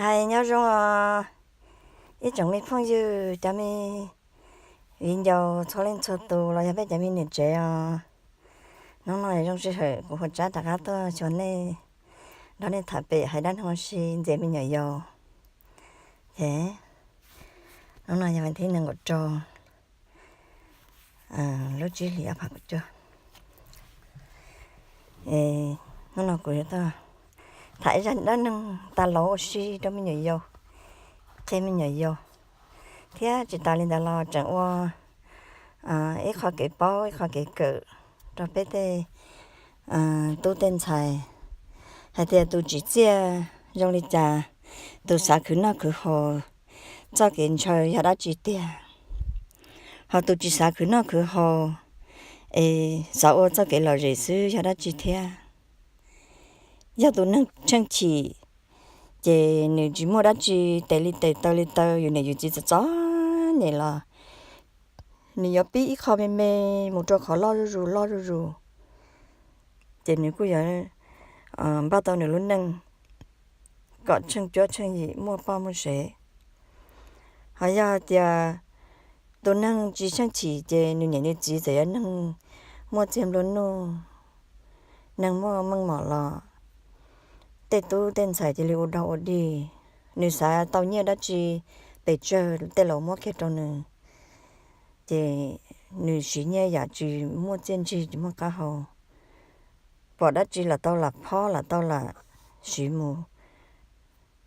Hais nyob zoo os, ib tsoom me phooj ywg, cov me viv ncaus txhua leej txhua tus los yog peb cov me niam tsev os. Hnub no zoo sij hawm kuv hu tsab rov qab tuaj xyuas nej, nrog nej tham pem hais dab neeg ua si ntxias me nyuam yaus. Ces hnub no yog vas thib nees nkaum rau lub tsib hlis ob phav kaum cuaj. Hnub no kuv yuav tuaj tham ib zaj dab neeg tas laus ua si rau me nyuam yaus, qhia me nyuam yaus, thiab tsis tas li ntawd los tseem ua ib qho kev paub ib qho kev kawm rau peb tej tub tej ntxhais hais tias tus tsim txiaj zoo li cas, tus xav khwv noj khwv haus txoj kev ntshaw yog dab tsi tiag, ho tus tsis xav khwv noj khwv haus es xav ua txoj kev lom zem xwb yog dab tsi thiab. Yog tus neeg tsheej chim ces nws tsis muaj dab tsi, tes li tes taw li taw, yus niam yus txiv txom txom nyem los nws yuav pib ib qho me me mus rau qhov loj zuj zus loj zuj zus, ces nws kuj yuav npaj tau nws lub neej kom tsheej cuab tsheej yim muaj poj muaj sev. Ho yog hais tias tus neeg tsis tsheej chim ces nws niam nws txiv txawm yog neeg muaj txiag nplua nuj, neeg muaj meej mom los tej tub tej ntxhais cia li ua dog ua dig, nws xav tau nyiaj dab tsi pes tsawg tej laus muab kiag rau nws, ces nws siv nyiaj yam tsis muaj txiaj ntsig tsis muaj qab hau, pom dab tsi lam tau lam phob lam tau lam siv mus,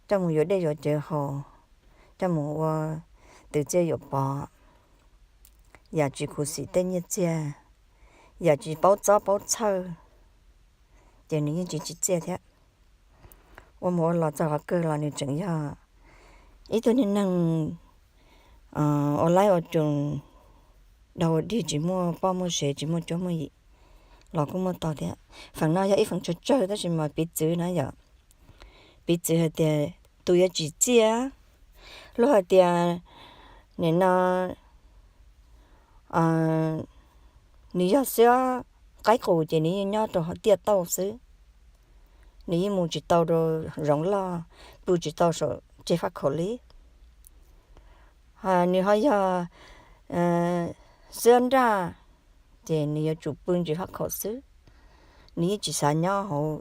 coj mus yuav dej yuav cawv haus, coj mus ua twv txiaj yuam pov, yam tsis khuv xim tej nyiaj txiag, yam tsis paub txob paub txhawj, ces nws yeej tsis tsim txiaj thiab. Ua mus ua los txog qhov kawg los nws tseem yog ib tug niag neeg ua laib ua tsoos, dog ua dig, tsis muaj poj muaj sev tsis muaj cuab muaj yim los kuj muaj tau thiab. Feem no yog ib feem tsawg tsawg tab sis mas piv txwv na yom, piv txwv hais tias tus yuav tsim txiaj, luag hais tias nim no nws yog xiab qaib qus ces nws yeej nyob rau hauv tiaj tauj xwb, nws yeej mus tsis tau rau zoov loj, pw tsis tau saum ceg faj khaum li. Nws ho yog xiab nraj, ces nws yuav tsum pw ntsis faj khaum xwb, nws yeej tsis xav nyob hauv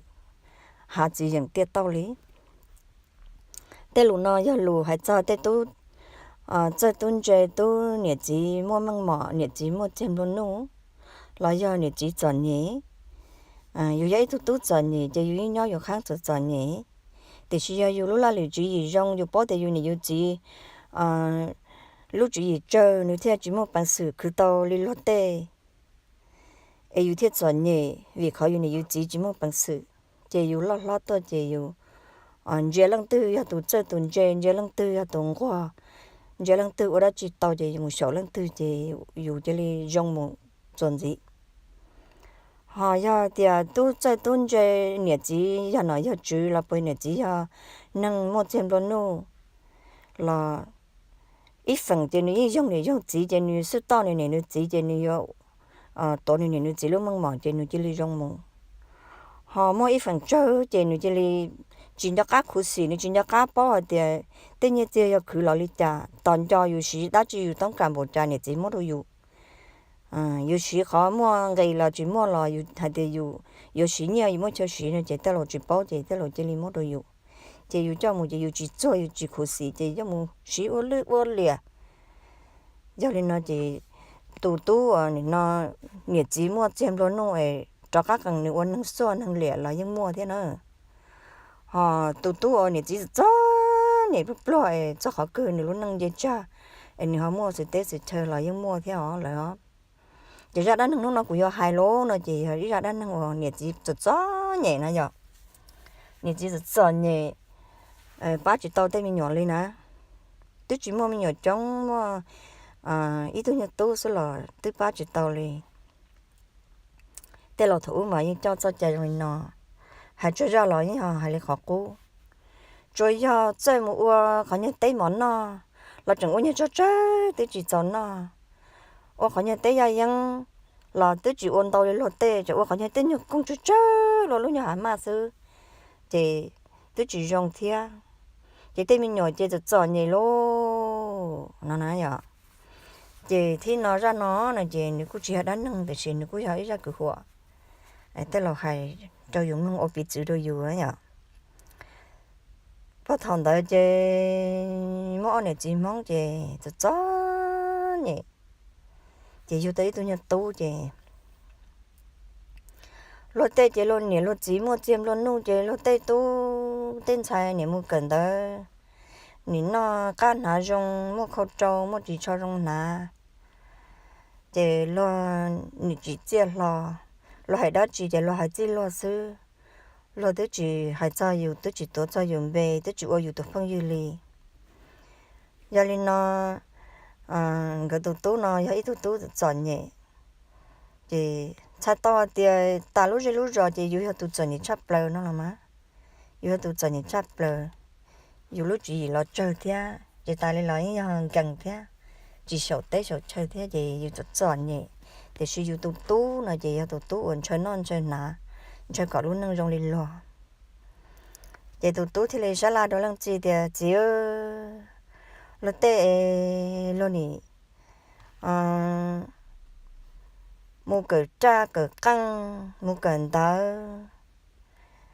hav txiv yeem tiaj tauj li. Tej lus no yog lus hais txog tej tub txawj tub ntse, tub niam txiv muaj meej mom, niam txiv muaj txiag nplua nuj, los yog niam txiv txom nyem. Yus yog ib tug tub txom nyem ces yus yeej nyob yus qhaab txom txom nyem, tiam sis yog yus lub laj lim tswv yim zoo, yus paub tias yus niam yus txiv lub tswv yim tsawg nws thiaj tsis muaj peev xwm khwv tau li luag tej, es yus thiaj txom nyem vim qhov yus niam yus txiv tsis muaj peev xwm. Ces yus loj hlob tuaj ces yus ntsia leej twg yog tus txawj tus ntse, ntsia leej twg yog tus nquag, ntsia leej twg ua dab tsi tau ces yus mus xyaum leej twg ces yus cia li zoo mus txuas ntxiv. Ho yog tias tub txawj tub ntse, niam txiv yog nom yog tswv los puas niam txiv yog neeg muaj txiag nplua nuj los ib feem ces nws yeej yoog niam yoog txiv ces nws xwb toj nws niam nws txiv ces nws yuav tuav nws niam nws txiv lub meej mom ces nws cia li zoo mus. Ho muaj ib feem tsawg ces nws cia li tsis nco qab khuv xim, nws tsis nco qab paub hais tias tej nyiaj txiag yog khwv los li cas, tos nco yus siv dab tsi yus toob kas npaum cas niam txiv muab rau yus. Yus siv qhov muaj nqis los tsis muaj los yus hais tias yus yuav siv nyiaj yus muaj chaw siv no ces tej laus tsis paub ces tej laus cia li muab rau yus. Ces yus coj mus ces yus tsis txuag yus tsis khuv xim ces coj mus siv ua lwj ua liam. Yog li no ces tus tub nim no niam txiv muaj txiag nplua nuj es rov qab qees nws ua neeg xuaj neeg liam los yeej muaj thiab na. Ho tus tub uas niam txiv txom txom nyem pluag pluag es txog qhov kawg nws lub neej nce tsag es nws ho muaj xwm teb xwm chaw los yeej muaj thiab os lawm os. Ces zaj dab neeg hnub no kuv yuav hais los no ces yog ib zaj dab neeg uas niam txiv txom txom nyem na yom. Niam txiv txom txom nyem, pab tsis tau tej me nyuam li na. Twb tsis muaj me nyuam coob, muaj ib tug nyuag tub xwb los twb pab tsis tau li. Tej laus thaum ub mas yeej coj txoj cai zoo li no, hais tsaug zaj los yeej hais li qhov qub. Tsuas yog txawj mus ua qhov nyuag teb mov noj los tseem ua nyuag tsawg tsawg twb tsis txaus noj, ua qhov nyuag teb yaj yeeb los twb tsis ua ntau li luag tej, tseem ua qhov nyuag teb nyuag koog tsawg tsawg luag lub nyuag hav maj xwb, ces twb tsis zoo thiab. Ces tej me nyuam ces txom txom nyem lauj no na yom. Ces thib no zaj no no ces nws kuj tsis yog dab neeg tiam sis nws kuj yog ib zaj kwv huam tej laus hais rau yus mloog ua piv txwv rau yus yom. Puag thaum ntawd ces muaj ob niam txiv Hmoob ces txom txom nyem, ces yug tau ib tug nyuag tub ces luag tej ces luag niam luag txiv muaj txiag nplua nuj ces luag tej tub tej ntxhais niam mus kawm ntawv, nim noj qab hnav zoo, muaj khau rau muaj ris tsho zoo hnav, ces luag nim tsim txiaj hlo, luag hais dab tsi ces luag hais txij luag xwb. Luag twb tsis hais txog yus, twb tsis tuav txog yus npe, twb tsis ua yus tus phooj ywg li. Yog li no nkawd tus tub no yog ib tug tub txom nyem, ces txhais tau tias tas lub zej lub zos ces yus yog tus txom nyem tshaj plaws no los mas, yus yog tus txom nyem tshaj plaws, yus lub tswv yim los tsawg thiab ces tas li los yeej yog nkees thiab, tsis xyaum teb xyaum chaw thiab ces yus txom txom nyem. Tiam sis yus tus tub no ces yog tus tub uas ntshaw noj ntshaw hnav, ntshaw kom lub neej zoo li luag. Ces tus tub thiaj li sab laj rau leej txiv tias, Txiv, luag tej luag nim mus kawm raj kawm qeej, mus kawm ntawv,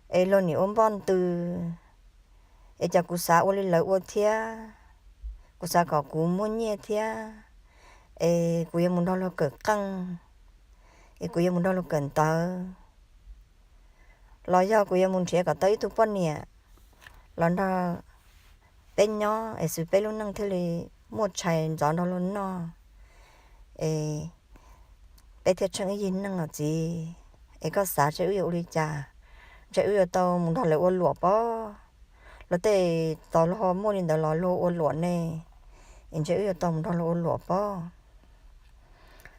es luag nim ua npoj ntws, es cas kuv xav ua li lawv ua thiab, kuv xav kom kuv muaj nyiaj thiab, es kuv yuav mus nrog luag kawm qeej, es kuv yuav mus nrog luag kawm ntawv, los yog kuv yuav mus nrhiav kom tau ib tug poj niam los nrog peb nyob es xwv peb lub neej thiaj li muaj tshais ntxov nrog luag noj, es peb thiaj tsheej ib yig neej os txiv. Es koj xav seb wb yuav ua li cas? Ntshe wb yuav tau mus nrog lawv ua luam pob. Luag tej tau luag muaj li ntawd los luag ua luam ne, es ntshe wb yuav tau mus nrog luag ua luam pob.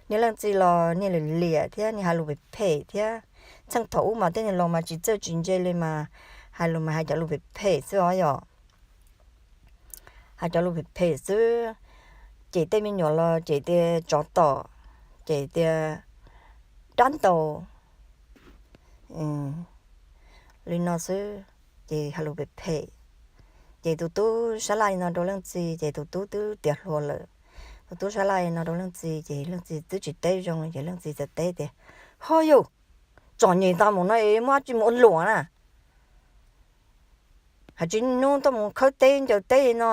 Niag leej txiv los niag liam liam thiab niag hais lus phem phem thiab. Txheej thaum ub mas tej niag laus mas tsis txawj tsis ntse li mas, hais lus mas hais cov lus phem phem xwb os yom. Hais cov lus phem phem xwb, cem tej me nyuam los cem tias tsov tom, cem tias dab ntaus li no xwb, ces hais lus phem phem. Ces tus tub sab laj li no rau leej txiv ces tus tub twb tiav hluas lawm. Tus tub sab laj li no rau leej txiv ces leej txiv twb tsis teb zoo li ces leej txiv txawm teb tias, Ho yus, txom nyem tag mus no es muaj dab tsi mus ua luam na? Hais tsis hnub tuaj mus khawb teb ncaws teb li no,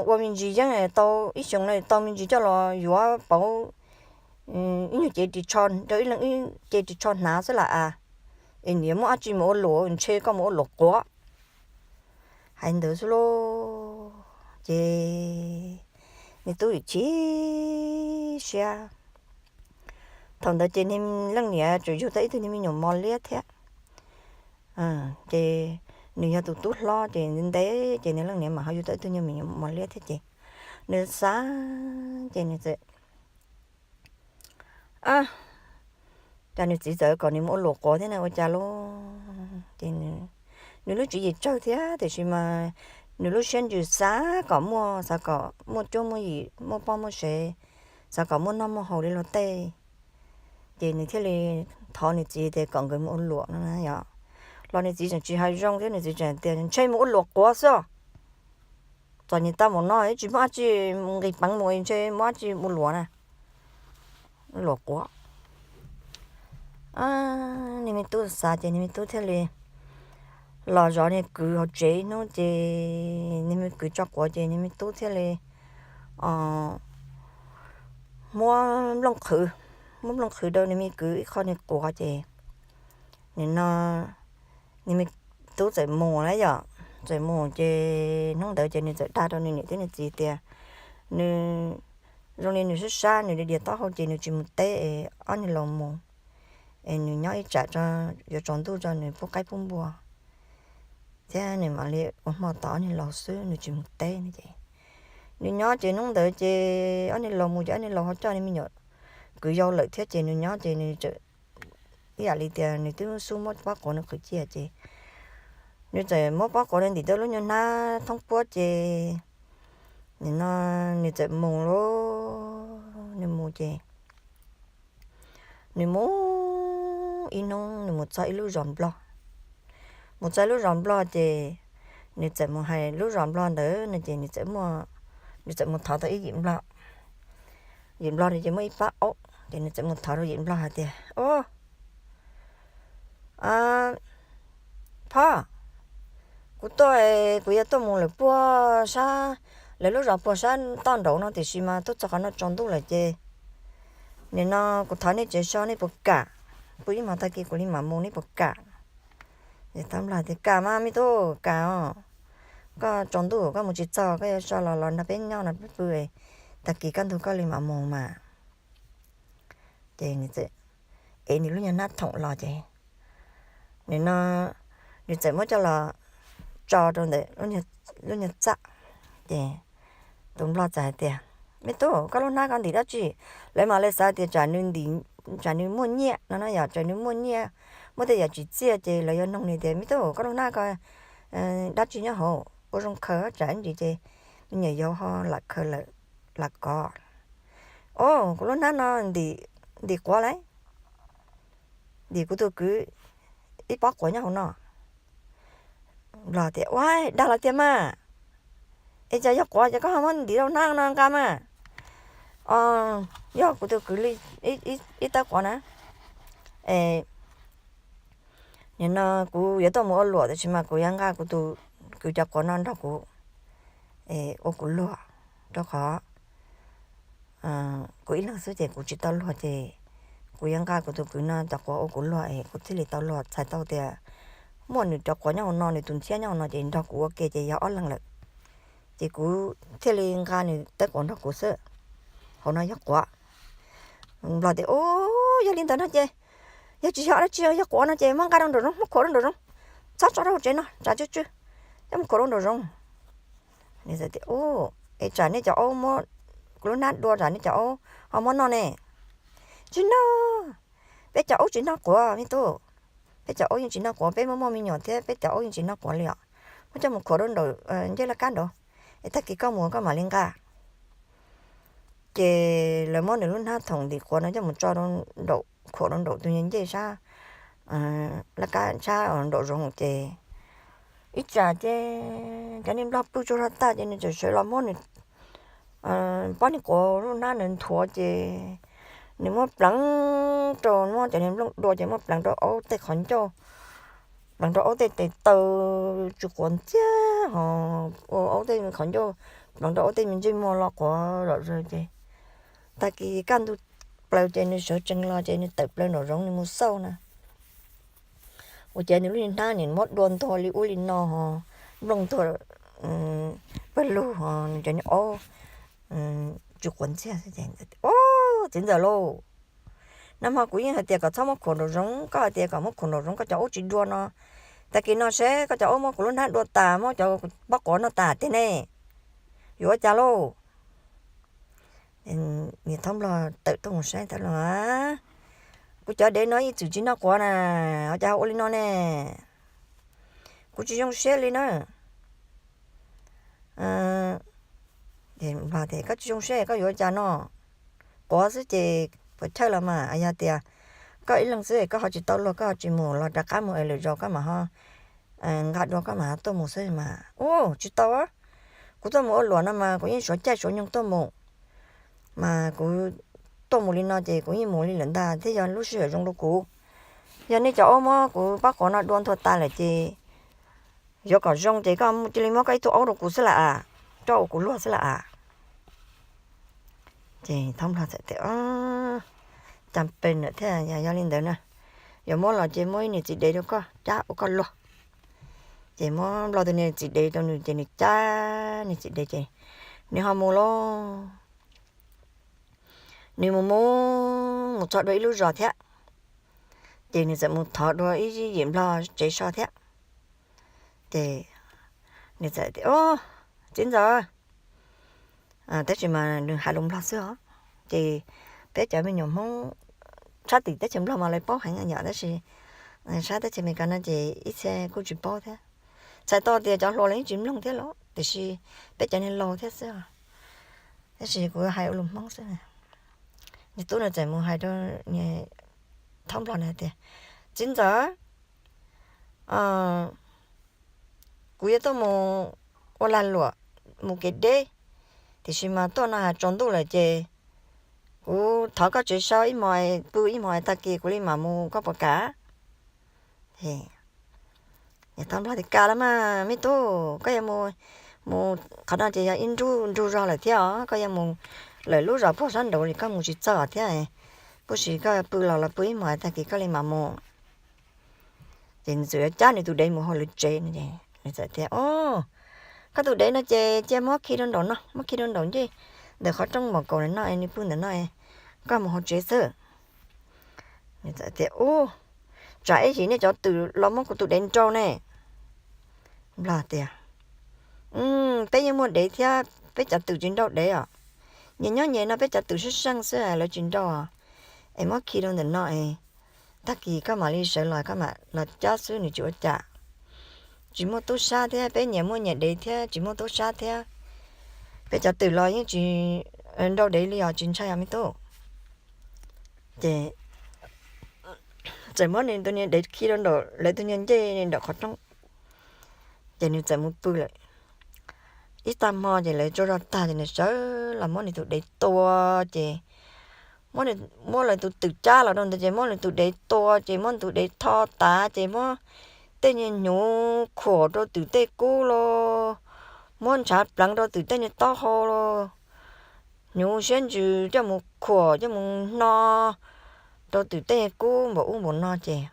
ua me ntsis yeeb tau ib xyoos no tau me ntsis coj los yuav pauv ib nyuag cev ris tsho rau ib leeg ib ce ris tsho hnav xwb las as. Es nws yuav muaj dab tsi mus ua luam, ntshe koj mus ua luam quav. Hais ntawd xwb lauj, ces niag tub chim siab. Thaum ntawd ces niag leej niam tseem yug tau ib tug niag me nyuam mos liab thiab. Ces nws yog tus tub hlob ces ntev ntev ces niag leej niam mam ho yug tau ib tug niag me nyuam mos liab thiab ces nws xav, ces nws txawm, cas nws txiv txawm kom nws mus ua luam quav thiab na ua cas lauj? Ces nws lub tswv yim tsawg thiab tiam sis mas nws lub siab ntsws xav kom muaj, xav kom muaj cuab muaj yim, muaj poj muaj sev, xav kom muaj noj muaj haus li luag tej. Ces nws thiaj li thov nws txiv tias kom nkawd mus ua luam no yom. Los nws txiv tseem tsis hais zoo thiab, nws txiv tseem tias, Ntshe mus ua luam quav xwb. Txom nyem tag mus no tsis muaj dab tsi, nqis peev mus ntshe muaj dab tsi ua luam na, luam quav. Niag me tub xav ces niag me tub thiaj li los zov niag kwv hauv tsev ib hnub ces niag me kwv tso quav ces niag me tub thiaj li muab nplooj qhwv, muab nplooj qhwv rau niag me kwv ib qho niag quav ces nim no niag me tub txawm mus na yom, txawm mus ces hnub ntawd ces nws txawm dag rau nws niam thiab nws txiv tias nws, zoo li nws sab sab nws dias taub hau ces nws tsis mus teb es ob niag laus mus, es nws nyob ib tsam yuav tsaus ntuj tso nws pub qaib pub npua thiab nws mam li ua hmo tos ob niag laus xwb, nws tsis mus teb no ces nws nyob ces hnub ntawd ces ob niag laus mus ces ob niag laus ho coj niag me nyuam kwv yau lawm thiab ces nws nyob ces nws txawm ib yam li tias nws twb xub muab pob quav no qhwv cia ces nws txawm muab pob quav no ntim rau lub nyuag hnab thoob puab ces nim no nws txawm mus lauj, nws mus ces nws mus ib hnub nws mus txog ib lub zos nplog. Mus txog ib lub zos nplog ces nws txawm mus hais lub zos nplog ntawd no ces nws txawm mus thov tau ib yim nplog. Yim nplog no ces muaj ib pab aub ces nws txawm mus thov rau yim nplog hais tias, Au, phob, kuv tuaj, kuv yuav tuaj mus lawm puag sab, lawv lub zos puag sab toj nraud no tiam sis mas tuaj txog qhov no tsaus ntuj lawm ces nim no kuv thov nej tsev so nej puas kam? Pw ib hmos tag kis kuv li mam mus, nej puas kam? Thab Nplog tias, Kam mas me tub, kam os. Koj tsaus ntuj koj mus tsis txog, koj yuav so los los nrog peb nyob no peb pw, tag kis kaj ntug koj li mam mus mas. Ces nws txawm ev nws lub nyuag hnab thoom los ces nws no, nws txawm muab coj los tso rau ntawm lub nyuag txaj. Ces tus nplog txawm hais tias, Me tub, koj lub hnab ko ntim dab tsi? Lawv mam li xav tias tsam nws muaj nyiaj no no yom, tsam nws muaj nyiaj, muaj tej yam tsim txiaj ces lawv yuav noog nws tias, Me tub, koj lub hnab ko dab tsi nyob hauv, ua zoo khaws tsam ib ntsis ces me nyuam yaus ho lam khaws lam kov. Au, kuv lub hnab no ntim quav lauj, ntim kuv tus kwv ib pob quav nyob hauv no. Nplog tias, Ua, dag los tiag mas? Es cas yog quav ces koj ho muab ntim rau hnab no nqa mas? Yog kuv tus kwv li ib tawb quav na. Nim no kuv yuav tuaj mus ua luam tiam sis mas kuv yuav nqa kuv tus kwv cov quav no nrog kuv ua kuv luag, rau qhov kuv ib leeg xwb ces kuv tsis tau luag ces kuv yuav nqa kuv tus kwv no cov quav ua kuv luag es kuv thiaj li tau luag, txhais tau tias muaj nws cov quav nyob hauv no, nws tus ntxhiab nyob hauv no ces nrog kuv ua ke ces yog ob leeg lawm. Ces kuv thiaj li nqa nws tawb quav nrog kuv xwb, hauv no yog quav. Nplog tias, Au, yog li ntawd no ces yog tsis yog dab tsi, yog quav no ces muab nqa rau nraum zoov, muab khuam rau nraum zoov, txhob tso rau hauv tsev no, tsam tsw tsw, coj mus khuam rau nraum zoov. Nws tias, Au, es tsam nej cov aub muab kuv lub hnab dua tsam nej cov aub ho muab noj ne? Tsis noj, peb cov aub tsis noj quav me tub. Peb cov aub yeej tsis noj quav, peb muaj muaj me nyuam thiab peb cov aub yeej tsis noj quav li os. Muab coj mus khuam rau nraum ncej laj kab nraud, es tag kis koj mus koj mam li nqa. Ces lawv muab nws lub hnab thoom ntim quav no coj mus tso rau nraum, khuam rau nraum tus ncej sab laj kab sab nraum zoov ces ib tsam ces cov niag nplog pw tsaug zog tag ces nws txawm sawv los muab nws pob niag quav lub hnab ntawd nthuav ces nws muab pleev rau, muab cov niag nplooj dua ces muab pleev rau aub tej qhov ncauj, pleev rau aub tej tes taw tsw quav ntxiag ho, ua aub tej qhov ncauj, pleev rau aub tej me ntsej muag los quav zom zaws ces tag kis kaj ntug plaws ces nws sawv tsees los ces nws tawm plaws nraum zoov nws mus xauj na. Ua cas nws lub niag hnab nws muab dua ntuag li ub li no ho, nplooj ntuag pawg lug ho, nws cov niag aub tsw quav ntxiag. Au, txiv ntxawm lauj, nag hmo kuv yeej hais tias kom txhob muab khuam nraum zoov, koj hais tias kom muab khuam nraum zoov koj cov aub tsis dua no, tag kis no seb koj cov aub muab kuv lub hnab dua tas, muab cov pob quav noj tas tiag ne, yuav ua cas lauj? Niag Thaub Nplog tawm tuaj mus saib, Thaub Nplog, Kuv cov dev no ib txwm tsis noj quav na, ua cas ua li no ne? Kuv tsis zoo siab li na. Nplog tias, Koj tsis zoo siab koj yuav ua cas no? Quav xwb ces puas chawj los mas, yog tias koj ib leeg xwb koj ho tsis tau luag, koj ho tsis mus los rov qab mus es lwm zaus koj mam ho nqa dua koj mam ho tuaj mus xwb mas. Ua tsis tau, kuv tuaj mus ua luam no mas kuv yeej suav caij suav nyoog tuaj mus, mas kuv tuaj mus li no ces kuv yeej mus li lawm ntag thiab, yog lub sij hawm zoo rau kuv. Yog nej cov aub muab kuv pob quav no dua ntuag tas lawm ces yuav kom zoo ces koj cia li muab koj ib tug aub rau kuv xwb las as, coj ua kuv luag xwb las as. Ces Thaub Nplog txawm tias, Cas pes ntawm thiab, yog li ntawd na, yuav muab los ces muab ib niag txiv dev rau koj cab ua koj luag. Ces muab Nplog tus niag txiv dev rau nws ces nws cab niag txiv dev ces nws ho mus lauj. Nws mus mus mus txog dua ib lub zos thiab, ces nws txawm mus thov dua ib yim Nplog tsev so thiab. Ces nws txawm tias, Txiv ntxawm, tab sis mas nws hais lus Nplog xwb os. Ces peb cov me nyuam Hmoob sab tim teb chaws Nplog mas lawv paub heev yom, tab sis sab teb chaws Amelikas no ces ib txhia kuj tsis paub thiab. Txhais tau tias cov hluas los yeej tsis mloog thiab los tiam sis peb cov niag laus thiab xwb. Tab sis kuv hais ua lus Hmoob xwb. Niag tub no txawm mus hais rau Thaub Nplog na tias, Txiv ntxawm, kuv yuav tuaj mus ua lag luam mus kev deb, tiam sis mas tuaj no has tsaus ntuj lawm ces kuv thov koj tsev so ib hmos, pw ib hmos, tag kis kuv li mam mus, koj puas kam? Niam Nplog tias, Kam los mas me tub, koj yuav mus, mus qhov no ces yog ib nrug nrug zog lawm thiab os, koj yuav mus lawm lub zos puag sab nraud li, koj mus tsis txog thiab, kuj sis koj pw los los pw ib hmos, tag kis koj li mam mus. Ces nws txawm yuav cab nws tus dev mus hauv lawv tsev no, nws txawm tias, Au, koj tus dev no ces cia muab khi rau nraum no, muab khi rau nraum ncej ntawm qhov rooj mom kaum ntawm no, nws pw ntawm no, koj mus hauv tsev xwb. Nws txawm tias, Ub, tsam ib yim nej cov twm los muab kuv tus dev nrau ne. Nplog tias, Peb yeej muaj dev thiab, peb cov twm tsis nrau dev os. Nyias nyob nyias no, peb cov twm sab seej xwb, lawv tsis nrau. Es muab khi rau ntawm no es tag kis koj mam li sawv los koj mam los cab xwb, nws tsis ua cas. Tsis muaj tub sab thiab, peb nyias muaj nyias dev thiab, tsis muaj tub sab thiab. Peb cov twm los yeej tsis nrau dev li os, tsis ntshai os me tub. Ces txawm muab nws tus niag dev khi rau nraum lawv tus niag ncej nraum qhov rooj, ces nws txawm mus pw lawm. Ib tag hmo ces lawv tsaug zog tag ces nws sawv los muab nws tus dev tua, ces muab lawv tus twm cab los rau ntawd ces muab nws tus dev tua, ces muab nws tus dev tho tav, ces muab tej niag hnyuv khuam rau twm tej kub los, muab ntshav pleev rau twm tej niag taub hau los, hnyuv siab ntsws coj mus khuam coj mus hno rau twm tej niag kub npaum ub npaum no ces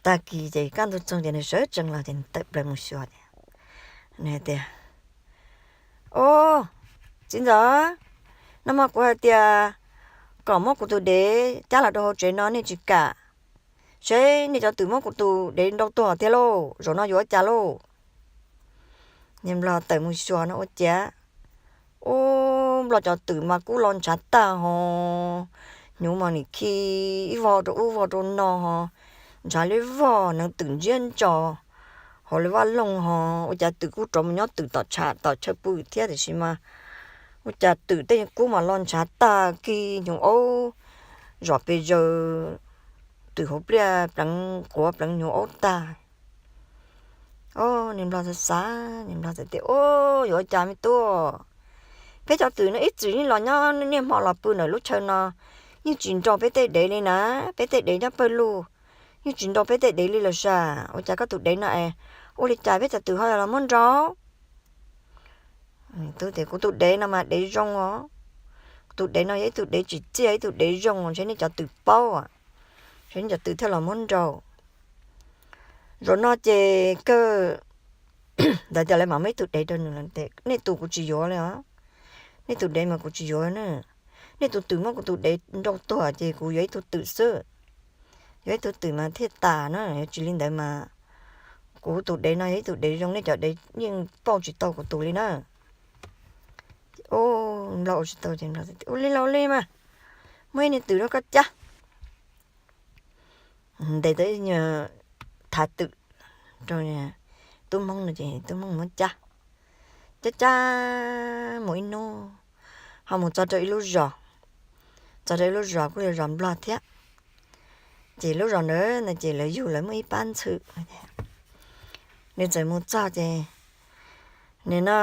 tag kis ces kaj ntug txoog ces nws sawv tsees los ces nws tawm plaws mus xyuas ces nws tias, Au, txiv ntxawm, nag hmo kuv hais tias kom muab kuv tus dev cab los rau hauv tsev no nej tsis kam, seb nej cov twm muab kuv tus dev nrau tuag thiab lauj, zaum no yuav ua cas lauj? Niag Nplog tawm mus xyuas no ua cas, ub, Nplog cov twm mas kub los ntshav tag ho, hnyuv mas nim khi ib vog rau ub vog rau no ho, ntshav li vog, neev twm ntsiab ntso hauv lawv vaj loog ho, ua cas twm kuj rov mus nyob twm tom tshav tom chaw pw thiab, tiam sis mas ua cas twm tej kub mas los ntshav tag, khi hnyuv aub zom pes zaws, twm hauv pliaj pleev quav pleev hnyuv aub tag. Niag Nplog xav xav, niag Nplog txawm tias, Au, yuav ua cas me tub? Peb cov twm no ib txwm yeej los nyob niaj hmo los pw ntawm lub chaw no, yeej tsis nrau peb tej dev li na, peb tej dev nyob pawg lug, yeej tsis nrau peb tej dev li los sas, ua cas koj tus dev no es ua li cas peb cov twm ho los muab nrau? Tub tias, Kuv tus dev no mas dev zoo os, kuv tus dev no yog ib tug dev tsim txiaj, ib tug dev zoo, ntshe nej cov twm paub, ntshe nej cov twm thiaj los muab nrau. Zaum no ces kawg ntawd tias lawv mam muab ib tug dev rau nws, nej tus kuv tsis yuav li os, nej tus dev mas kuv tsis yuav na, nej tus twm muab kuv tus dev nrau tuag ces kuv yuav ib tug twm xwb, yuav ib tug twm mas thiaj tas na, yog tsis li ntawd mas kuv tus dev no yog ib tug dev zoo, nej cov dev yeej pauj tsis tau kuv tus li na. Nplog ua tsis tau ces ua li los li mas, muaj ib niag twm rau koj cab. Ntes tau ib nyuag thav twm rau tub Hmoob no ces tub Hmoob muab cab, cab cab mus ib hnub, ho mus txog rau ib lub zos, txog rau ib lub zos kuj yog zos Nplog thiab. Ces lub zos ntawd no ces lawv yug lawv muaj ib pab ntxhw. Nws txawm mus txog ces nws no,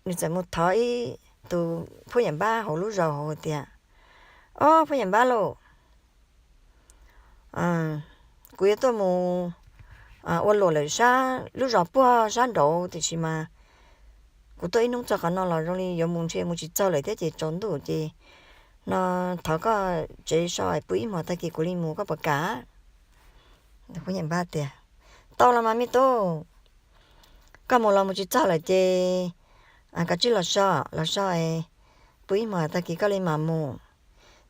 nws txawm mus thov ib tus phuj yam npab hauv lub zos hauv tias, Ob phuj yam npab lauj, kuv yuav tuaj mus ua luam lawm sab lub zos puag sab nraud, tiam sis mas kuv tuaj ib hnub txog qhov no los zoo li yuav mus ntshe mus tsis txog lawm thiab ces tsaus ntuj ces no thov koj tsev so pw ib hmos tag kis kuv li mus, koj puas kam? Phuj yam npab tias, Tau los mas me tub, koj mus los mus tsis txog lawm ces koj tsij los so, los so es pw ib hmos tag kis koj li mam mus.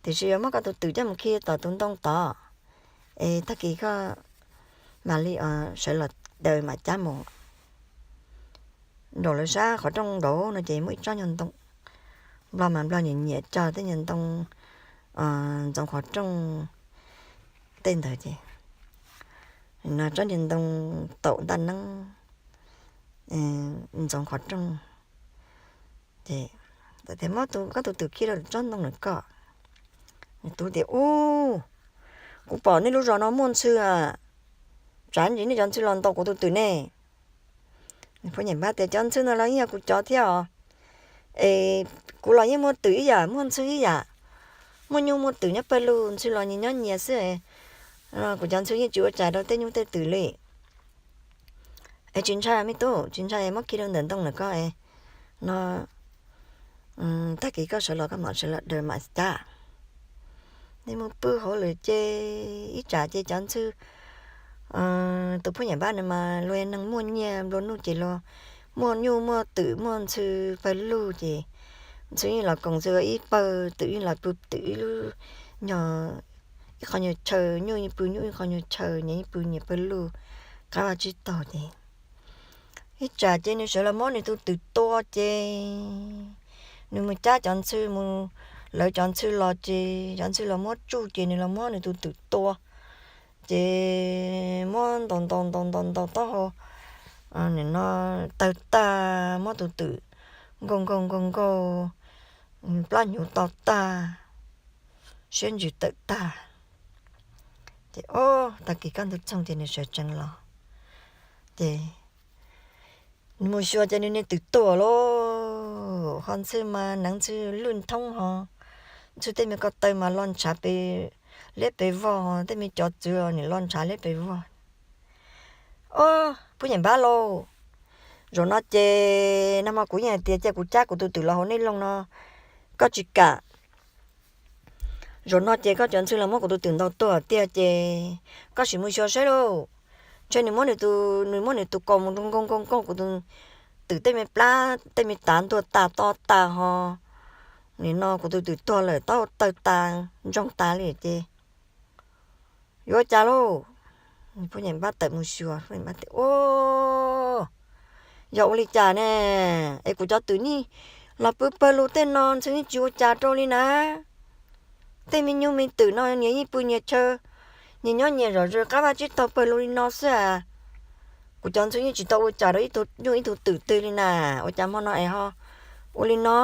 Tiam sis yuav muab koj tus twm coj mus khi tom tus ntoo tod es tag kis koj mam li sawv los daws mam cab mus. Nraum lawv sab qhov rooj nraud no ces muaj ib tsob nyuag ntoo, Nplog mas Nplog nyiam nyiam cog tej nyuag ntoo ntxoov qhov rooj tej ntawd ces no tsob nyuag ntoo taum ntaj neeb ntxoov qhov rooj ces tias, Muab koj tus twm khi rau tsob ntoo ntawm koj. Tub tias, Ub, kuv pom nej lub zos no muaj ntxhw a, tsav ntsis nej cov ntxhw los ntaus kuv tus twm ne. Phub Nyem Npab tias cov ntxhw no los yeej yog kuv cov thiab os. Es kuv los yeej muaj twm ib yam, muaj ntxhw ib yam, muaj nyuj muaj twm nyob pawg lug, ntxhw los nyias nyob nyias xwb. Kuv cov ntxhw yeej tsis ua cas rau tej nyuj tej twm li. Es tsis ntshai me tub, tsis ntshai, muab khi rau ntawm ntoo lawm koj no. Tag kis koj sawv los koj mam sawv los daws mam cab. Nej mus pw hauv lawm ces ib tsam ces cov ntxhw, tus Phub Nyem Npab no mas luag neeg muaj nyiaj nplua nuj ces luag muaj nyuj muaj twm muaj ntxhw pawg lug ces ntxhw yeej los koom ntxhw ib pawg, twm yeej los pw twm ib lub nyuag, ib qho nyuag chaw, nyuj yeej pw nyuj ib qho nyuag chaw, nyias yeej pw nyias pawg lug, qab vaj tsib taug ces ib tsam ces nws sawv los muab nws tus twm tua ces nws mus cab cov ntxhw mus, lawv cov ntxhw los ces cov ntxhw los muab tsuj ces nws los muab nws tus twm tua. Ces muab ntaus ntaus ntaus ntaus ntaus taub hau, nim no tawg tag, muab tus twm nkaug nkaug nkaug nkaug, plab hnyuv to tag, siab ntsws tawm tag. Ces ob tag kis kaj ntug txoog ces nws sawv tsees los ces nws mus xyuas ces nws niag twm tuag lauj. Ho ntxhw mas neev ntxhw lwj thoob ho, ntxhw tej me ko taw mas lo ntshav pes liab pes vog, tej me cov txwv los nim lo ntshav liab pes vog. Ob, Phub Nyem Npab lauj, zaum no ces nag hmo kuv yeej hais tias cia kuv cab kuv tus twm los hauv nej loog no, koj tsis kam. Zaum no ces koj cov ntxhw los muab kuv tus twm ntaus tuag tiag ces koj sim mus xyuas saib lauj. Ntshe nws muab nws tus, nws muab nws tus kaus mus nkaug nkaug nkaug kuv tus twm tej me plab tej me tav ntuag tas to tas ho, nim no kuv tus twm tuag lawm, taub hau tawg tas ntsoog tas li ces yuav ua cas lauj? Phub Nyem Npab tawm mus xyuas, Phub Nyem Npab tias, Ub, yog ua li cas ne? Es kuv cov twm yeej los pw pawg lug tej no, ntxhw yeej tsis ua cas rau li na. Tej me nyuj me twm no nyias yeej pw nyias chaw, nyias nyob nyias zom zaws, qab vaj tsib taug pawg lug li no xwb as. Kuv cov ntxhw yeej tsis tau ua cas rau ib tug nyuj ib tug twm twg li na. Ua cas hmo no es ho ua li no?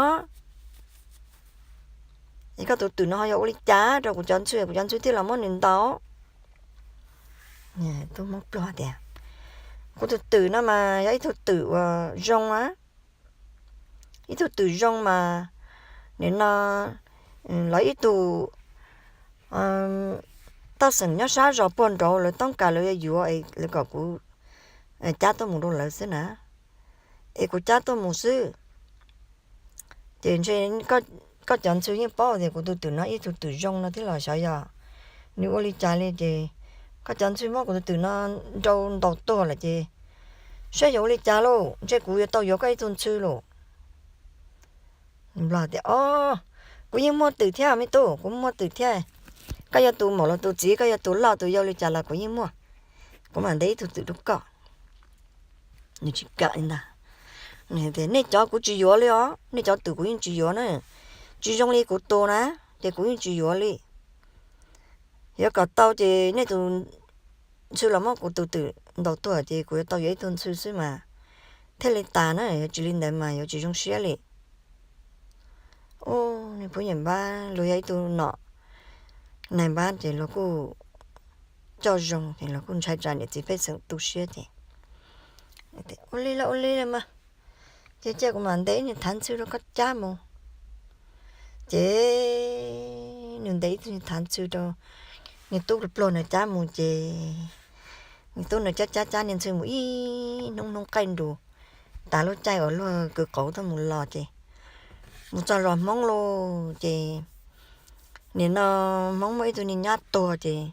Es koj tus twm no ho yog ua li cas rau kuv cov ntxhw, kuv cov ntxhw thiaj los muab nws ntaus? Tub Hmoob Pluag tias, Kuv tus twm no mas yog ib tug twm uas zoo a, ib tug twm zoo mas nim no los ib tug toj xeem nyob sab zos puag nraud lawv toob kas lawv yuav yuav, lawv kom kuv cab tuaj mus rau lawv xwb na, es kuv cab tuaj mus xwb. Ces ntshe koj cov ntxhw yeej paub tias kuv tus twm no ib tug twm zoo no thiab los xyov yog nws ua li cas li ces koj cov ntxhw muab kuv tus twm no nrau ntaus tuag lawm ces saib yog ua li cas lauj, ntshe kuv yuav tau yuav koj ib tug ntxhw lauj. Nplog tias, Ob, kuv yeej muaj twm thiab me tub, kuv muaj twm thiab. Koj yog tus maum los tus txiv, koj yog tus loj tus yau li cas los kuv yeej muaj. Kuv mam ntes ib tug twm rau koj. Nws tsis kam li ntag. Nej cov kuv tsis yuav li os, nej cov twm kuv yeej tsis yuav na. Tsis zoo li kuv tus na, ces kuv yeej tsis yuav li. Yuav kom tau ces nej tus ntxhw los muab kuv tus twm ntaus tuag ces kuv yuav tau yuav ib tug ntxhw xwb mas thiaj li tas na, yuav tsis li ntawd mas yuav tsis zoo siab li. Ub, niag Phub Nyem Npab luag yog ib tug nom nais npab ces luag kuj coj zoo ces luag kuj ntshai tsam niam txiv pej xeem tu siab ces, Ua li los ua li los mas, ces cia kuv mam ntes ib niag thav ntxhw rau koj cab mus. Ces nws ntes ib tug niag thav ntxhw rau niag tub pluag ntawd cab mus ces niag tub ntawd cab cab cab niag ntxhw mus ib hnub hnub qaij nrus, tas lub caij uas luag kwv qauv tuaj mus los ces mus txog zos Hmoob lauj ces nim no Hmoob muaj ib tug niag nyab tuag ces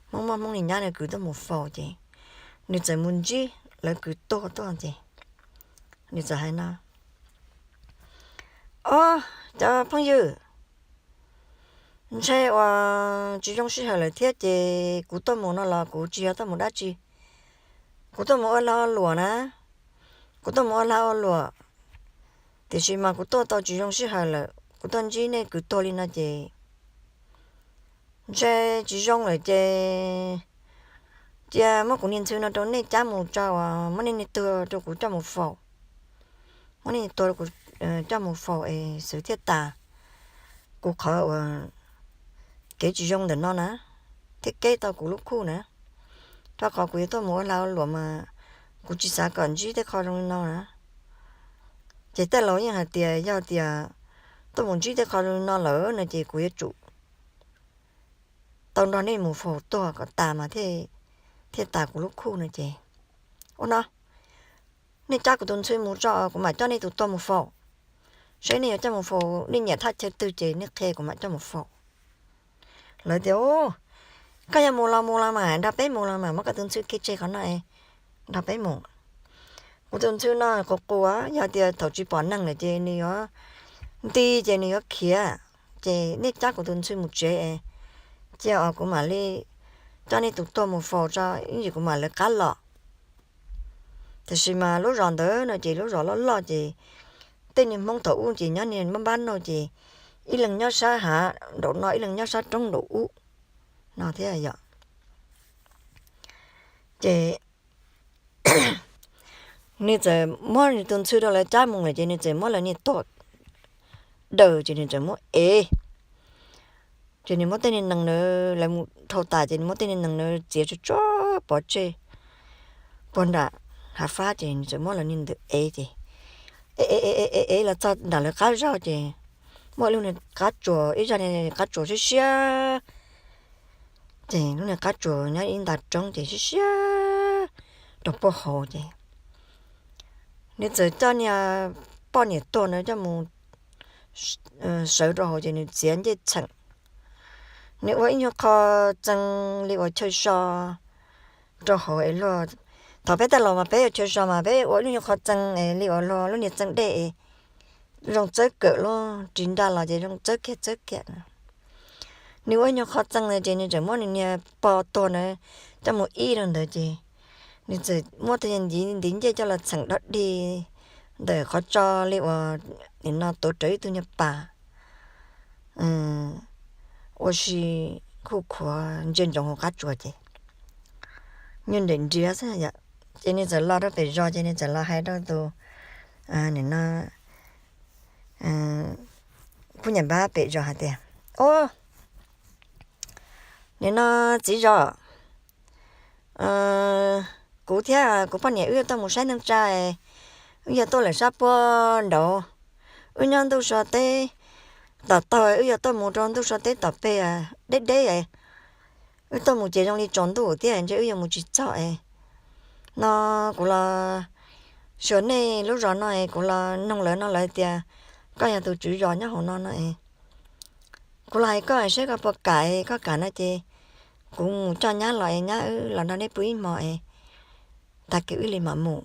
Hmoob muab Hmoob niag nyab na kwv tuaj mus faus ces nws txawm mus ntsib lawv kwv tuag tuaj ces nws txawm hais no, Ob, cov phooj ywg, ntshe uas tsis zoo sij hawm lawm thiab ces kuv tuaj mus no los kuv tsis yog tuaj mus dab tsi. Kuv tuaj mus ua lag ua luam na, kuv tuaj mus ua lag ua luam, tiam sis mas kuv tuaj tau tsis zoo sij hawm lawm, kuv tuaj ntsib nej kwv tuag li no ces ntshe tsis zoo lawm ces cia muab kuv niag ntxhw no rau nej cab mus tso, muab nej niag tuag rau kuv coj mus faus, muab nej niag tuag rau kuv coj mus faus es xwv thiaj tas kuv qhov uas kev tsis zoo ntawm no na, thiaj keb tau kuv lub khuj na. Rau qhov kuv yuav tuaj mus ua lag ua luam mas kuv tsis xav kom ntsib tej qho zoo li no na. Ces tej laus yeej hais tias yog tias tuaj mus ntsib tej qho zoo li no lawm no ces kuv yuav tsum tau nrog nej mus faus tuag kom tas mas thiaj tas kuv lub khuj no ces, ua no, nej cab kuv tus ntxhw mus tso, kuv mam coj nej tus tuag mus faus. Saib nej yuav coj mus faus, nej nyiam thaj chaw twg ces nej qhia kuv mam coj mus faus. Lawv tias, koj yog mus los mus los mas, nrog peb mus los mas, muab koj tus ntxhw khi tseg qhov no, nrog peb mus. Kuv tus ntxhw no qus qus, yog tias thaum tsis pom neeg lawm ces nws yuav nti ces nws yuav khiav, ces nej cab kuv tus ntxhw mus tsev, cia os kuv mam li coj nej tus tuag mus faus tso ib ntsis kuv mam lawv qab los. Tiam sis mas lub zos ntawd no ces lub zos loj loj ces tej niag Hmoob thaum ub ces nyob niag npab npab no ces ib leeg nyob sab hav nraum no ib leeg nyob sab roob nraum ub no thiab yom. Ces nws txawm muab nws tus ntxhw rau lawv cab mus lawm ces nws txawm muab lawv niag tuag daws ces nws txawm muab ev. Ces nws muab tej niag nees na, lawv mus dhau tas ces nws muab tej niag nees na txiav tsuag tsuag pov tseg puag nram hav fab ces nws txawm muab lawv niag ntawd ev ces ev ev ev los txog nram lawv qab zog ces muaj ib lub niag qab tsuas, ib zaj niag qab tsuas siab siab. Ces lub niag qab tsuas nyob ib nta roob ces siab siab rau puag hauv ces nws txawm coj niag poj niam tuag na coj mus sawv rau hauv ces nws txiav ncej txheem. Nws ua ib nyuag qho txee li uas chaw so rau hauv es luag, thaum peb tej laus mas peb yuav chaw so mas peb ua ib nyuag qho txee es li uas luag lub niag txee dej es zoo txawb kawm luj ris nra los ces zoo txawb kiag txawb kiag. Nws ua ib nyuag qho txee na ces nws tseem muab nws niag pog tuag na coj mus ib rau ntawd ces nws txawm muab tej ntiv ntiv ncej coj los txheem dog dig ntawm qhov tso li uas nim no tuav rawv ib tug niag pas ua si khuj khuav ntsia ntsoov hauv qab tsuas ces nyuag nrim nriav xwb yom. Ces nws txawm los rau pem zos ces nws txawm los hais rau tus nim no poj niam npab pem zos hais tias, Au, nim no txiv zos, kuv thiab kuv poj niam wb yuav tuaj mus saib neej tsa, wb yog tuaj lawm sab puag nraud, wb nyob ntuj so teb tom taug, wb yuav tuaj mus rau ntuj so teb tom peg deb deb, wb tuaj mus ces zoo li tsaus ntuj thiab ntshe wb yuav mus tsis txog es no kuv los xyuas nej lub zos no es kuv los noog lawv no lawv tias koj yog tus tswv zos nyob hauv no no es kuv los hais koj saib koj puas kam, koj kam no ces kuv mus coj nyab los es nyab wb los nrog neb pw ib hmo es tag kis wb li mam mus.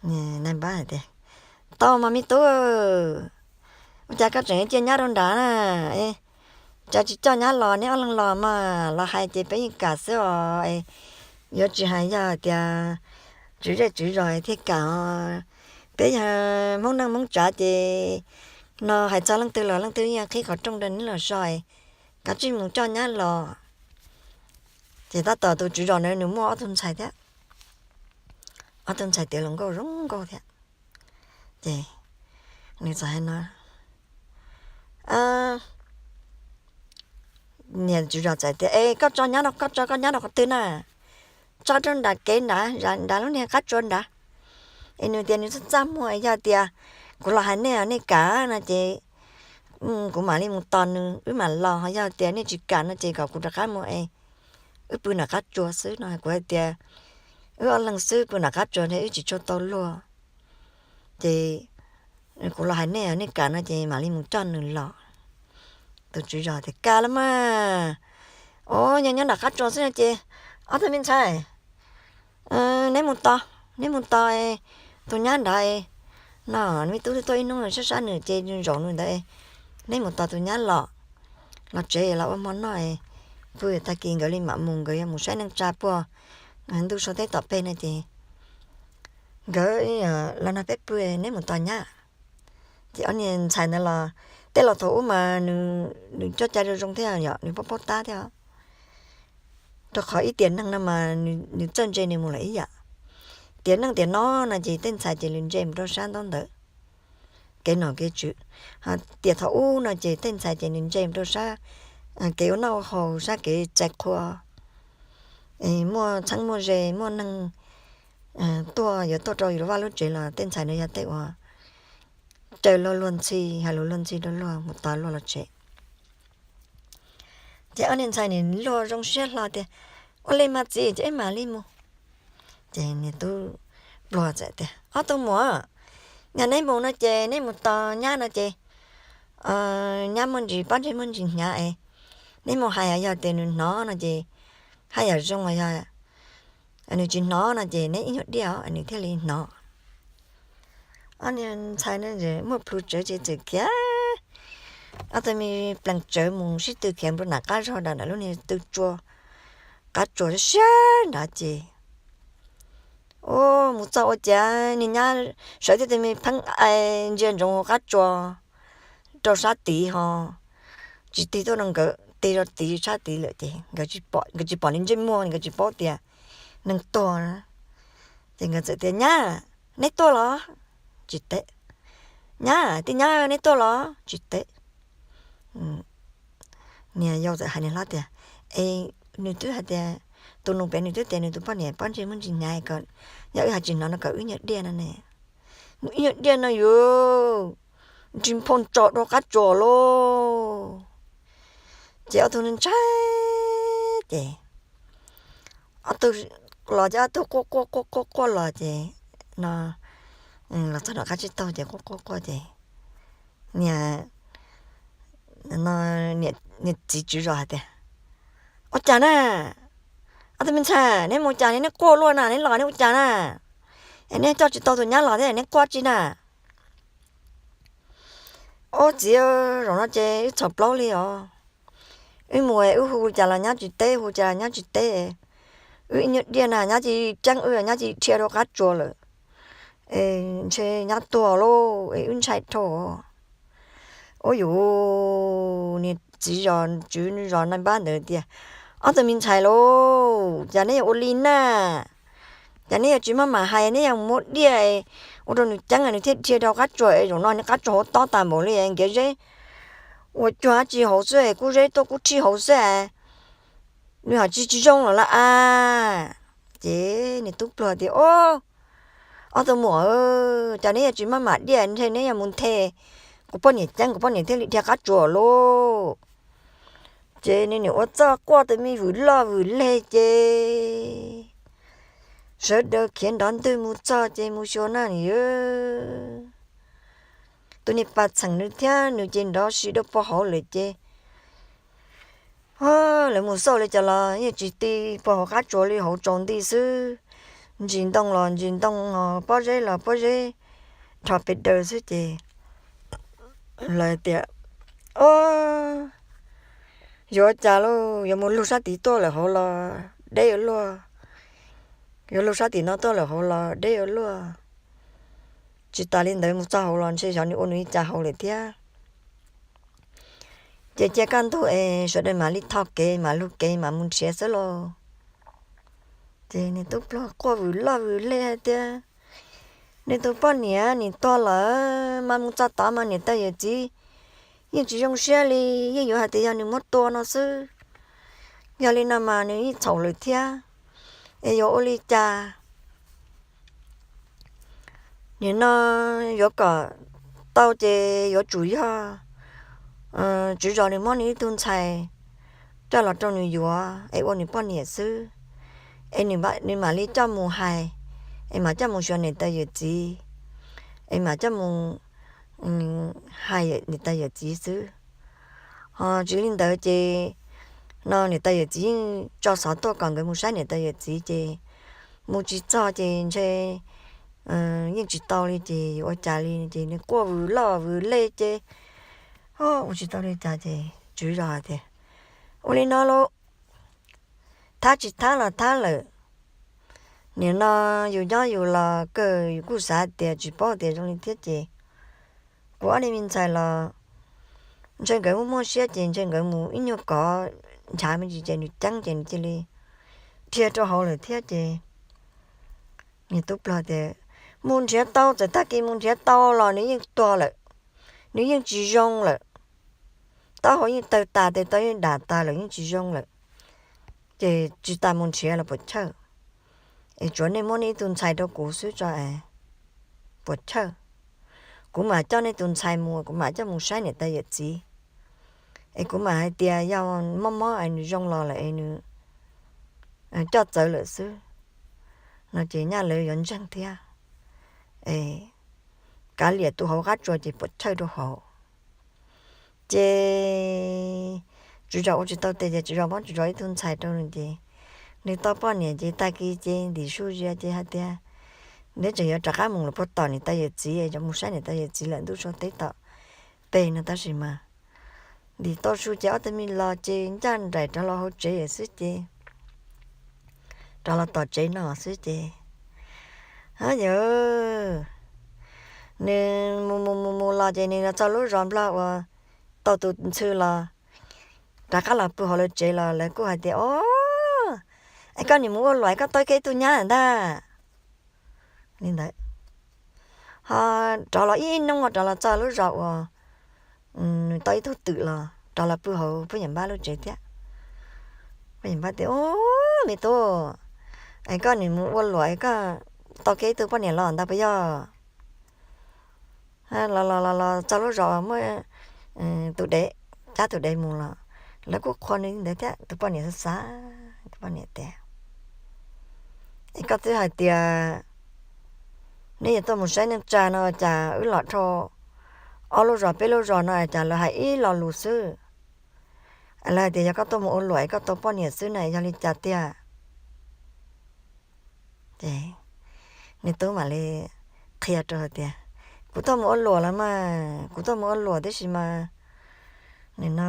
Npab hais tias, Tau mas me tub, ua cas koj tseem cia nyab rau nrad na? Cas tsis coj nyab los, neb ob leeg los mas los hais ces peb yeej kam xwb os. Yuav tsis hais yog tias tswv zej tswv zos thiaj kam os. Peb yog Hmoob neej Hmoob tsav ces no hais txog leej twg los leej twg yeej qhib qhov rooj rau neb los so, kav tsij mus coj nyab los. Ces tab tom tus tswv zos na nws muaj ob tug ntxhais thiab, ob tug ntxhais tiav hluas nkauj zoo nkauj thiab. Ces nws txawm hais no, niag tswv zos txawm tias, Es koj tso nyab no, koj tso koj nyab rau qhov twg na? Tso rau nram kev nrad, nrad lub niag qab tsua nrad. Es nws tias nws txaj txaj muag, yog tias kuv los hais nej os nej kam no ces kuv mam li mus tos nws wb mam los, ho yog tias nej tsis kam no ces kom kuv rov qab mus es wb pw nram qab tsua xwb no. Kuv hais tias wb ob leeg xwb pw nram qab tsua ntshe wb tsis tshua tau luag, ces kuv los hais nej os nej kam no ces mam li mus coj nws los. Tus tswv zos tias, Kam los mas, o, nyob nyob nram qab tsua xwb no ces ob tug me ntxhais, neb mus tos, neb mus tos tus nyab nrad no, me tub twb tuaj ib hnub sab sab nws ces zaum nws ntawd, neb mus tos tus nyab los, los tsev los ua hmo noj, pw tag kis nkawd li mam mus, nkawd yuav mus saib neej tsa puag ntuj so teb tom peg no ces nkawd los nrog peb pw, neb mus tos nyab. Ces ob niag ntxhais ntawd los, tej laus thaum ub mas nws coj cai zoo zoo thiab yom, nws paub paub tab thiab. Rau qhov ib tiam neeg no mas nws txawj ntse nws mus lawm ib yam. Tiam neej tiam no no ces tej ntxhais ces lawv ntse mus rau sab ntaub ntawv, kev nom kev tswv. Tiam thaum ub no ces tej ntxhais ces nws ntse mus rau sab kev ua noj ua haus, sab kev txais qhua. muaj txheeb muaj ze, muaj neeg tuaj yuav tuaj rau yus lub vaj lub tsev los tej ntxhais no yog tej uas raws luag luag ntxhi, hais lus luag ntxhi rau luag mus tos luag los tsev. Ces ob niag ntxhais nim luag zoo siab hlo tias, ua li mas txiv, ces ib mam li mus. Ces niag tub pluag txawm tias, ob tug muam, yog neb mus no ces neb mus tos nyab no ces nyab muaj ntsis pob ntseg muaj ntsis hnyav es neb mus hais yog tias nws hnov no ces haj yam zoo, yog nws tsis hnov no ces neb ib nyuag diaj os nws thiaj li hnov. Ob niag ntxhais no muaj plhus tsawv ces txawm khiav, ob tug me plees tsawv mus sib tw khiav nram qab zog nram lub niag tw tsua, qab tsuas siab nrad ces, ua mus txog ua cas niag nyab sawv thiab tus me pheeb ntsia ntsoov hauv qab tsuas rau sab tid ho tsis tig tuaj rau nkawd, tig rau tid sab tid lawm ces nkawd tsis pom li ntsej muag, nkawd tsis paub tias neeg tuag. Ces nkawd txawm tias, nyab, neb tuaj los? Tsis teb. Nyab, tij nyab, neb tuaj los? Tsis teb. Niag yau txawm hais niag hlob tias, es nws twb hais tias, tus nus pem nws twb tias nws tus poj niam pob ntseg muaj ntsis hnyav, yog wb hais tsis hnov no kom wb nyuag diaj no ne. Mus ib nyuag diaj no yuav ntsis nphoo tso rau qab tsuas lauj. Ces ob tug ntshai ces ob tug los ces ob tug quaj quaj quaj quaj quaj los ces no los txog nram qab tsib taug ces quaj quaj quaj ces niag niag txiv tswv zos hais tias, ua cas na, ob tug me ntxhais neb mus cas neb quaj luaj na, neb los neb ua cas na, es neb coj tsis tau tus nyab los thiab neb quaj tsi na? Ob txiv, zaum no ces wb txhaum plaub li os. Wb mus wb hu cas los nyab tsis teb, hu cas los nyab tsis teb. Wb ib nyuag diaj na nyab cia li ceeb wb, nyab cia li dhia rau qab tsuas lawm. Es ntshe nyab tuag lauj es wb ntshai dhau. Ua yuav niag txiv zos tswv zos na npab ntawd tias, ob tug me ntxhais lauj, cas neb yuav ua li na? Cas neb yuav tsis maj mam hais, neb yuav muab diaj ua rau nws ceeb nws thiaj dhia rau qab tsuas es zaum no nws qab tsuas hauv tob tas npaum li, nkiav zeb ua cuag dab tsi hauv xwb, kub zeb tuaj kub rhij hauv xwb. Nws hais tsis tsis zoo los lawm a. Ces niag tub pluag tias, ob tug muam, cas neb yuav tsis maj mam diaj, ntshe neb yuav mus nthe kuv poj niam ceeb, kuv poj niam thiaj li dhia qab tsuas lauj. Ces nws nim ua txuj quaj tus me vwm loj vwm leg ces sawv daws khiav nrov ntwg mus txog ces mus xyuas na nws, tus niag pas txheem nws thiab nws ces nrov si rau pog hauv lawm ces lawv mus xauj li cas los yeej tsis ti, pog hauv qab tsuas li, hauv tsaus nti xwb. Ntsis ntoo los ntsis ntoo, pob zeb los pob zeb, rho pes daws xwb ces lawv tias, yuav cas lauj, yuav mus lug sab tid tuaj lawm hauv los deb ua luaj, yuav lug sab tim no tuaj lawm hauv los deb ua luaj. Tsis tas li ntawd mus txog hauv los ntshe xyov nws ua nws li cas hauv lawm thiab. Ces cia kaj ntug es sawv daws mam li tho kev mam lug kev mam mus nrhiav xwb lauj. Ces nws tub pluag quaj vwm loj vwm leg hais tias, nws tus poj niam nim tuag lawm mas mus txog tod mas niam tais yawm txiv yeej tsis zoo siab li, yeej yuav hais tias yog nws muab tua no xwb. Yog li no mas nws yeej txhaum lawm thiab, es yuav ua li cas? Nim no yuav kom tau ces yuav tsum yog tswv zos nws muab nws ib tug ntxhais coj los rau nws yuav es ua nws poj niam xwb, es nws mam li coj mus hais, es mam coj mus xyuas niam tais yawm txiv, es mam coj mus hais niam tais yawm txiv xwb. Ho tsis li ntawd ces no niam tais yawm txiv yeej tso xov tuaj kom nkawd mus saib niam tais yawm txiv ces mus tsis txog ces ntshe yeej tsis tau li ces ua cas li ces nws quaj vwm loj vwm leg ces ua tsis tau li cas ces tswv zos hais tias, ua li no lauj, thab tsis thab los thab lawm. Nim no yus nyob yus los kawg yus kuj xav tias tsis paub tias zoo li thiab ces kuv ob niag me ntxhais los ntshe nkawd muaj muaj siab ces ntshe nkawd mus ib nyuag kov nchav me ntsis ces nws ceeb ces nws cia li dhia rau hauv lawm thiab ces nws tub pluag tias, mus nrhiav tau, txawm tag kis mus nrhiav tau los nws yeej tuag lawm, nws yeej tsis zoo lawm. Taub hau yeej tawg tas, tes taw yeej dam tas lawm, yeej tsis zoo lawm. Ces tsis tas mus nrhiav los puas chawj, es tsuav nej muab nej ib tug ntxhais rau kuv xwb tso es puas chawj. Kuv mam coj nej tus ntxhais mus, kuv mam coj mus saib niam tais yawm txiv, es kuv mam hais tias yog mob mob es nws zoo los lawm es nws coj txawv lawm xwb no ces nyaj lawv yuav ntseeg thiab. Kav liam tus hauv qab tsuas ces puas chawj rau hauv. Ces tswv zos ua tsis tau tes ces tswv zos muab tswv zos ib tug ntxhais rau nws ces nws tau poj niam ces tag kis ces ntim su zias ces hais tias neb tseem yuav rov qab mus los puag tom niam tais yawm txiv, cov mus saib niam tais yawm txiv lawm ntuj sua teb tom peg no tab sis mas ntim tau su ces ob tug me los ces ncaj nraim rov los hauv tsev xwb ces rov los tom tsev no xwb ces yawg nws mus mus mus mus los ces nws los txog lub zos nplog uas tau tus ntxhw los rov qab los pw hauv lawv tsev los lawv kuj hais tias o, es koj nim mus ua luam es koj tau kiag ib tug nyab ntag li ntawd. Ho rov los ib hnub rov los txog lub zos uas nws tau ib tug twm los rov los pw hauv Phub Yam Npab lub tsev thiab. Phub Yam Npab tias o, me tub, es koj nim mus ua luam es koj tau kiag ib tug poj niam los ntag puas yog? Los los los los txog lub zos muab tus dev, cab tus dev mus los lawv kuj qhuas nws ntawd thiab, tus poj niam xav xav, tus poj niam tias es koj twb hais tias neb yuav tuaj mus saib neej tsa no cas wb los dhau ob lub zos peb lub zos no cas lawv hais ib lo lus xwb, lawv hais tias yog koj tuaj mus ua luam es koj tau poj niam xwb na yog li cas tiag? Nws tub mam li qhia rau hais tias kuv tuaj mus ua luam los mas, kuv tuaj mus ua luam tib si mas nim no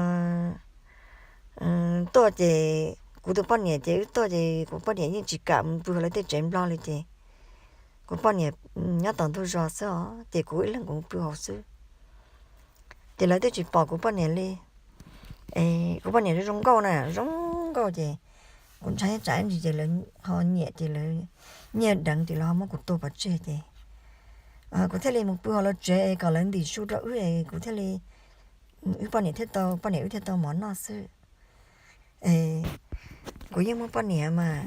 tuaj ces kuv tus poj niam ces wb tuaj ces kuv poj niam yeej tsis kam mus pw hauv lawv tej tsev nplog li ces kuv poj niam nyob tom ntug zos xwb os ces kuv ib leeg kuv mus pw hauv xwb. Ces lawv twb tsis pom kuv poj niam li. Kuv poj niam zoo nkauj na, zoo nkauj ces kuv ntshai tsam ntsis ces lawv ho nyiam ces lawv nyiaj deev ces lawv ho muab kuv tua pov tseg ces kuv thiaj li mus pw hauv lawv tsev kom lawv ntim su rau wb es kuv thiaj li, wb poj niam thiaj tau, poj niam wb thiaj tau mov noj xwb. Kuv yeej muaj poj niam mas.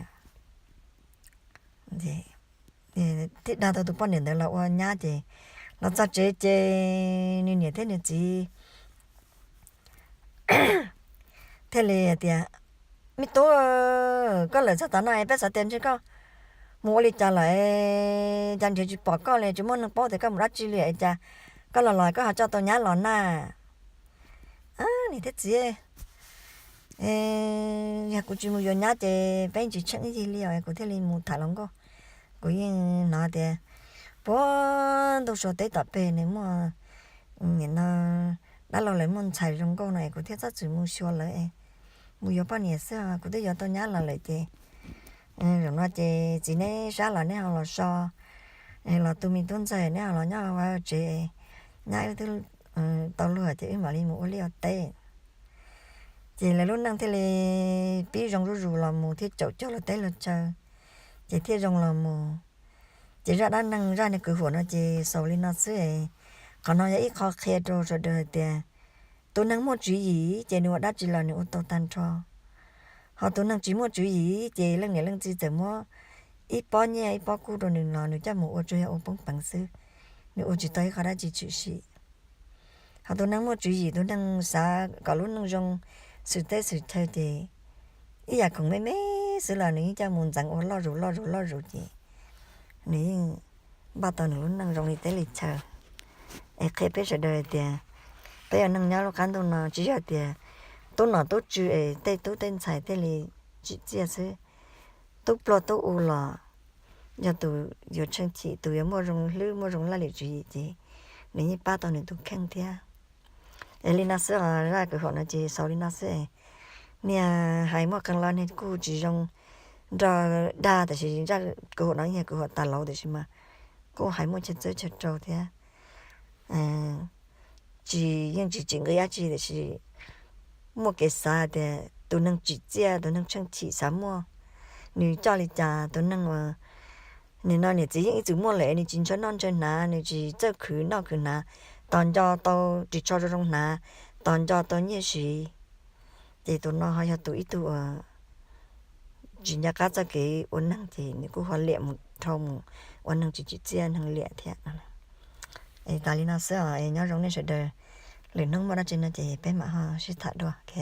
Thiaj dag tau tus poj niam ntawd los ua nyab ces los txog tsev ces nws niam thiab nws txiv thiaj li tias me tub, koj lawm txog tav no es peb xav tias ntshe koj mus ua li cas lawm, cas nrhiav tsis pom koj li, tsis muaj neeg paub tias koj mus dab tsi li es cas koj los los koj ho coj tau nyab los na? Niam thiab txiv, yog kuv tsis mus yuav nyab ces peb tsis tsheej ib yig li os, kuv thiaj li mus tham hluas nkauj. Kuv yeej hnov tias puag ntuj sua teb tom peg nws muaj, nim no dab laug lawv muaj ntxhais zoo nkauj no es kuv thiaj txhob txwm mus xyuas lawv, mus yuav poj niam xwb, kuv twb yuav tau nyab los lawm ces zaum no ces txiv neb sab los neb ho los so, los tu me tub ntxawg neb ho los nyob vaj tsev, nyab wb twb tau luag ces wb mam li mus ua liaj ua teb. Ces lawv lub neej thiaj li pib zoo zuj zus los mus thiab caum cog luag teb luag chaw, ces thiaj zoo los mus. Ces zaj dab neeg zaj niag kwv huam no ces xaus li no xwb. Qhov no yog ib qho qhia rau sawv daws hais tias tus neeg muaj tswv yim ces nws ua dab tsi los nws ua tau tag nrho. Ho tus neeg tsis muaj tswv yim ces leej niam leej txiv txawm muab ib pob nyiaj ib pob kub rau nws los nws coj mus ua tsuas yog ua poob peev xwb, nws ua tsis tau ib qho dab tsi tshwm sim. Ho tus neeg muaj tswv yim, tus neeg xav kom lub neej zoo xwm teb xwm chaw ces ib yam khoom me me xwb los nws yeej coj mus ntxeev ua loj zus loj zus loj zus ces nws yeej npaj tau nws lub neej zoo li teb li chaw. Es qhia peb sawv daws hais tias peb ua neej nyob lub qab ntuj no tsis yog tias tub nom tub tswv es tej tub tej ntxhais thiaj li tsim txiaj xwb. Tub pluag tub u los yog tus yuav tsheej chim, tus yuav muaj zoo hlwb muaj zoo laj lim tswv yim ces nws yeej pab tau nws tus kheej thiab. Es li no xwb os, zaj kwv huam no ces xaus li no xwb. Niag hais muaj qee lo niag kuj tsis zoo nrog dag, tab sis zaj kwv huam no yog kwv huam tas lauv tab sis mas kuj hais muaj chaw txawb chaw rau thiab. Tsis, yeej tsis tsim nqi dab tsi tab sis muaj kev xav tias tus neeg tsim txiaj, tus neeg tsheej chim xav muaj, nws coj li cas. Tus neeg uas nim no niam txiv yeej ib txwm muaj lawm, nws tsis ntshaw noj ntshaw hnav, nws tsis txawj khwv noj khwv hnav, tos nco tau ris tsho zoo zoo hnav, tos nco tau nyiaj siv, ces tus no ho yog tus ib tug uas tsis nco qab txoj kev ua neeg ces nws kuj ho liam mus dhau mus ua neeg tsis tsim txiaj neeg liam thiab no. Es tas li no xwb os, es nyob zoo nej sawv daws, lwm hnub muaj dab tsi no ces peb mam ho sib tham dua, ok.